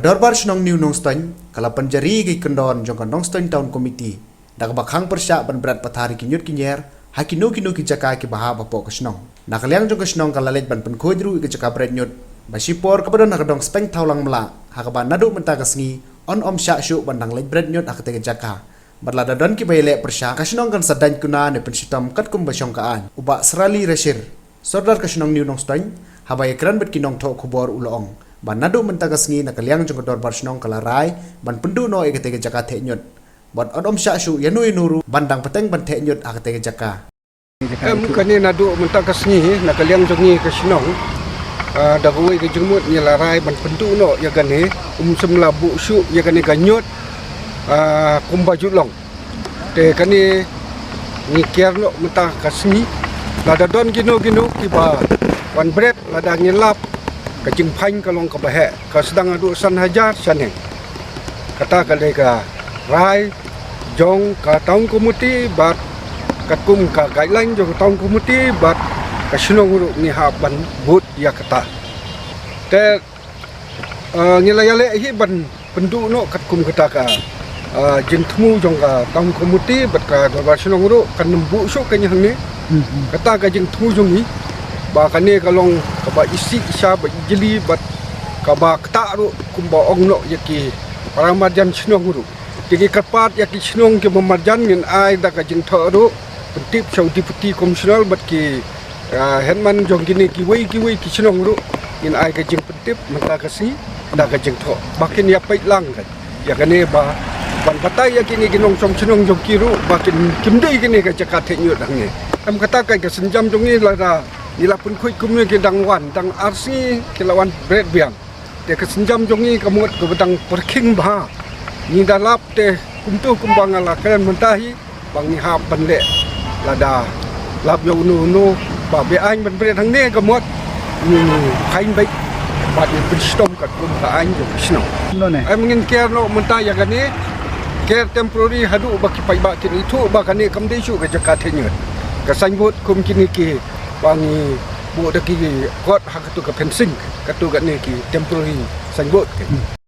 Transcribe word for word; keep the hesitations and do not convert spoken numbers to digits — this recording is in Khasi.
Dorbar Shnong New Nongstoiñ ka la pynjari ïa ki kyndon jong ka Nongstoiñ Town Committee da kaba khang pyrshah ban bret pathar ïa ki ñiut ki ñier ha kino kino ki jaka kiba hap hapoh ka shnong. Na ka liang jong ka shnong ka la leit ban pynkhuid ruh ïa ka jaka bret ñiut ba shipor kaba don ha ka dong Speng Thawlang Mlah, ha kaba naduh mynta ka sngi yn ym shah shuh ban dang leit bret ñiut ha katei ka jaka. Bad lada don kiba ïaleh pyrshah, ka shnong kan sa daiñ kuna ne pynshitom katkum ba shong ka aiñ. U Bah Srali Rashir, Sordar ka shnong New Nongstoiñ, haba ïakren bad ki nongthoh khubor u la ong ba naduh mynta ka sngi na ka liang jong ka dorbar shnong ka la rai ban pynduh noh ïa katei ka jaka theh ñiut. Bad yn ym shah shuh ïano ïano ruh ban dang bteng ban theh ñiut ha katei ka jaka. Em, kane naduh mynta ka sngi na ka liang jong ngi ka shnong, ah, da kawei ka jingmut ngi la rai ban pynduh noh ïa kane, ym shym la buh shuh ïa kane ka ñiut, ah, kumba ju long. Te kane ngi kiar noh mynta ka sngi, lada don kino kino kiba wan bret, lada ngi lap, ka jingphaiñ ka long kaba heh, ka sdang haduh san hajar shane. Kata ka dei ka rai jong ka Town Committee bad katkum ka guideline jong ka Town Committee bad ka shnong ruh ngi hap ban bud ïa kata. Te, eh, ngi la ïaleh hi ban pynduh noh katkum kata ka, eh, jingthmu jong ka Town Committee bad ka dorbar shnong ruh kan ym buh shuh kane hangne. Kata ka jingthmu jong ngi ba kane ka long kaba isih isha ba ijli bad kaba ktah ruh kumba ong noh ïa ki para marjan shnong ruh. Te ki kyrpad ïa ki shnong kiba marjan ngin ai da ka jingthoh ruh pyntip sha u Deputy Commissioner bad ki, ah, headman jong kine kiwei kiwei ki shnong ruh ngin ai ka jingpyntip mynta ka sngi da ka jingthoh ba kin ïa peit lang ka ïa kane ba ban batai ïa kine ki nongshong shnong jong ki ruh ba kin, kim dei kine ka jaka theh ñiut hangne. Em, kata ka, ka sienjam jong ngi lada ngi la pynkhuid kumne ki dang wan, dang ar sngi ki la wan bret biang. Te ka sienjam jong ngi ka mut kaba dang pyrkhing bha. Ngi da lap te kumto kumba nga la kren mynta hi ba ngi hap ban leh, lada lap ïa uno uno ba be-aiñ ban bret hangne ka mut ngi phaiñ beit bad ngi pynshitom katkum ka aiñ jong ka shnong. Em, ngin kiar noh mynta ïa kane, kiar temporary haduh ba ki paidbah kin ithuh ba kane kam dei shuh ka jaka theh ñiut. Ka signboard kum kine ki ba ngi buh da ki kot ha katu ka fencing, katu kane ki temporary signboard ki.